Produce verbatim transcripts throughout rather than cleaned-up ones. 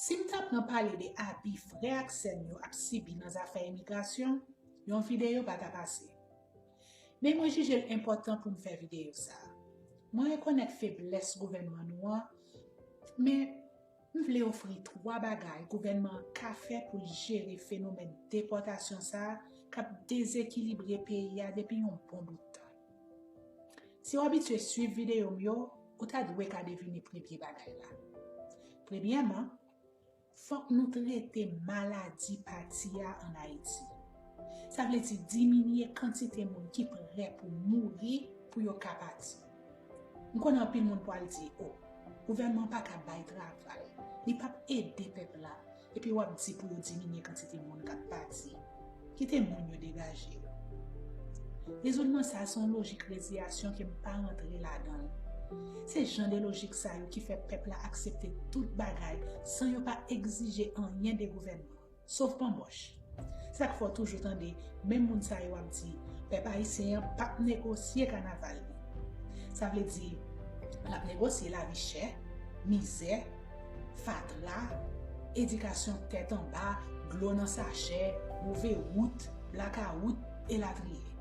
Si m ta pran pale de abi frè ak sè m yo ap sibi nan zafè imigrasyon, yon videyo pa ta pase. Men mwen jije l enpòtan pou m fè videyo sa a. Mwen rekonèt feblès gouvènman nou an, men m vle ofri twa bagay gouvènman an ka fè pou l jere fenomèn depòtasyon sa a k ap dezekilibre peyi a depi yon bon bout tan. Si w abitye swiv videyo m yo, ou ta dwe ka devine premye bagay la. Premyèman, fòk nou trete maladi pati a ann Ayiti. Sa vle di diminye kantite moun ki prè pou mouri pou yo ka pati. M konnen anpil moun pwal di, o, gouvènman pa ka bay travay, li p ap ede pèp la, epi w ap di pou yo diminye kantite moun k ap pati. Kite moun yo degaje yo. Rezoudman sa a se yon lojik reziyasyon ke m pa rantre ladan l. Se jan de lojik sa yo ki fè pèp la aksepte tout bagay san yo pa egzije anyen de gouvènman, sof banbòch. Sa k fè w toujou tande menm moun sa yo ap di pèp ayisyen an p ap negosye kanaval li. Sa vle di, l ap negosye lavi chè, mizè, fatra, edikasyon tèt anba, dlo nan sachè, move wout, blakawout, elatriye.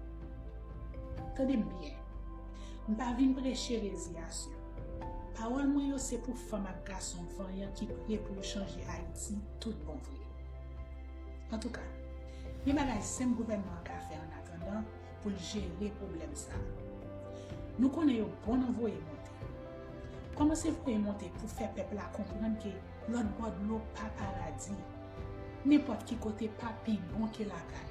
Tande m byen, m pa vin preche reziyasyon. Pawòl mwen yo se pou fanm ak gason vanyan ki pre pou yo chanje Ayiti tout bon vre. Antouka, gen bagay senp gouvènman an ka fè annatandan pou l jere pwoblèm sa a. Nou konnen yo bon nan voye monte. Kòmanse voye monte pou fè pèp la konprann ke lòt bò dlo pa paradi. Nenpòt ki kote pa pi bon ke lakay.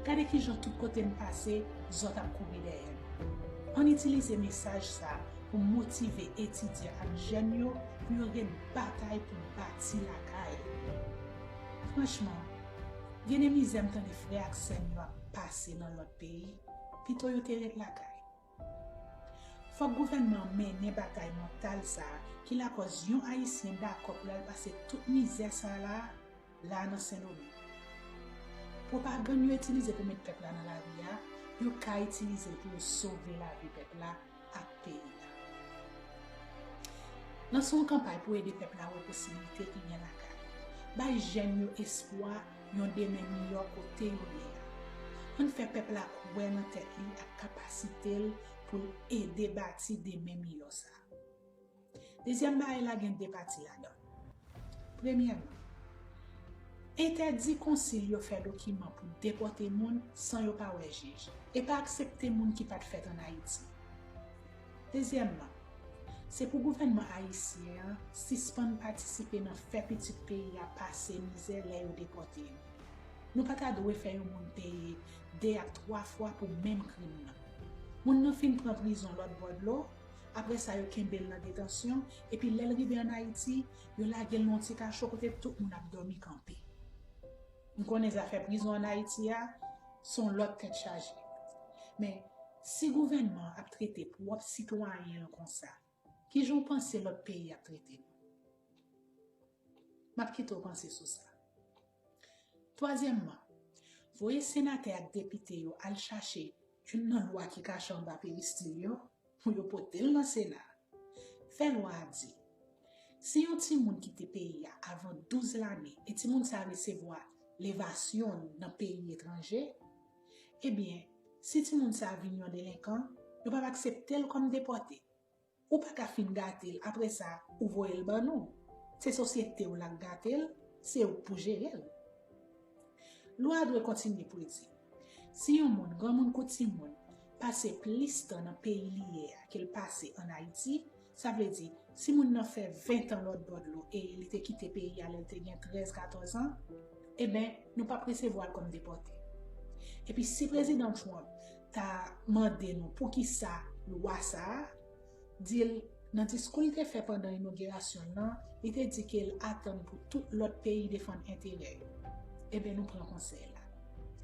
Gade kijan tout kote m pase, zòt ap kouri dèyè m. Ann itilize mesaj sa a pou motive etidyan ak jèn yo pou yo ret batay pou bati lakay. Franchman, gen de mizè m tande frè ak sè m yo ap pase nan lòt peyi, pito yo te ret lakay. Fòk gouvènman an mennen batay mantal sa a ki lakòz yon Ayisyen dakò pou l al pase tout mizè sa a la, la nan Sendomeng. Pwopagann yo itilize pou met pèp la nan lari a, yo ka itilize l pou yo sove lavi pèp la ak peyi a. Lanse yon kanpay pou ede pèp la wè posiblite ki gen lakay. Bay jèn yo espwa yon demen miyò kote yo ye a. Ann fè pèp la kwè nan tèt li ak kapasite l pou l ede bati demen miyò sa a. Dezyèm bagay la gen de pati ladan l. Premyèman, entèdi konsil yo fè dokiman pou depòte moun san yo pa wè jij, e pa aksepte moun ki pa t fèt ann Ayiti. Dezyèmman, se pou gouvènman ayisyen an sispann patisipe nan fè pitit peyi a pase mizè lè yo depòte yo. Nou pa ta dwe fè yon moun peye de ak twa fwa pou menm krim nan. Moun nan fin pran prizon lòt bò dlo, apre sa yo kenbe l nan detansyon, epi lè l rive ann Ayiti, yo lage l nan yon ti kacho kote tout moun ap dòmi kanpe. M konnen zafè prizon ann Ayiti a, se yon lòt tèt chaje. Men, si gouvènman an ap trete pwòp sitwayen l konsa, kijan w panse lòt peyi ap trete nou? M ap kite w panse sou sa. Twazyèmman, voye senatè ak depite yo al chache youn nan lwa ki kache anba peristil yo pou yo pote l nan Sena. Fè lwa a di, si yon timoun kite peyi a avan douz lane e timoun sa a resevwa levasyon l nan peyi etranje, ebyen, si timoun sa a vin yon delenkan, nou p ap aksepte l kòm depòte. Ou pa ka fin gate l, apre sa, ou voye l ban nou. Se sosyete w la k gate l, se ou k pou jere l. Lwa a dwe kontinye pou l di, si yon moun, granmoun kou timoun, pase plis tan nan peyi li ye a ke l pase ann Ayiti, sa vle di, si moun nan fè ven tan lòt bò dlo e li te kite peyi a lè l te gen trèz, katòz an, eben, nou p ap resevwa l kòm depòte. Epi si Prezidan Trump ta mande nou poukisa lwa sa a, di l, nan diskou l te fè pandan inogirasyon l lan, li te di ke l atann pou tout lòt peyi defann enterè yo. Eben, nou pran konsèy la.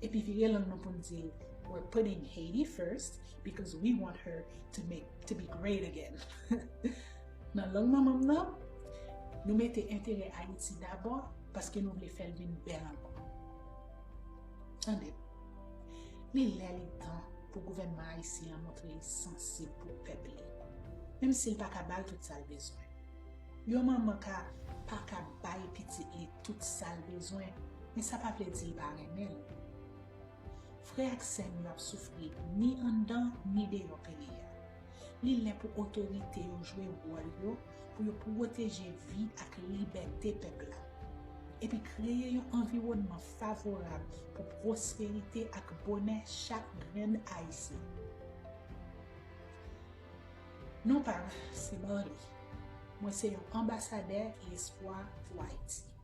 Epi vire lang nou pou n di l, we're putting Haiti first because we want her to make, to be great again. Nan lang manman m nan, nou mete enterè Ayiti dabò paske nou vle fè l vin bèl ankò. Tande, li lè li tan pou gouvènman ayisyen an montre li sansib pou pèp li, menm si l pa ka ba l tout sa l bezwen. Yon manman ka pa ka ba bay pitit li tout sa l bezwen, men sa pa vle di l pa renmen l. Frè ak sè m yo ap soufri ni anndan ni deyò peyi a. Li lè pou otorite yo jwe wòl yo pou yo pwoteje vi ak libète pèp la, epi kreye yon anviwònman favorab pou pwosperite ak bonè chak grenn Ayisyen. Non pa m se Marly. Mwen se yon anbasadè lespwa pou Ayiti.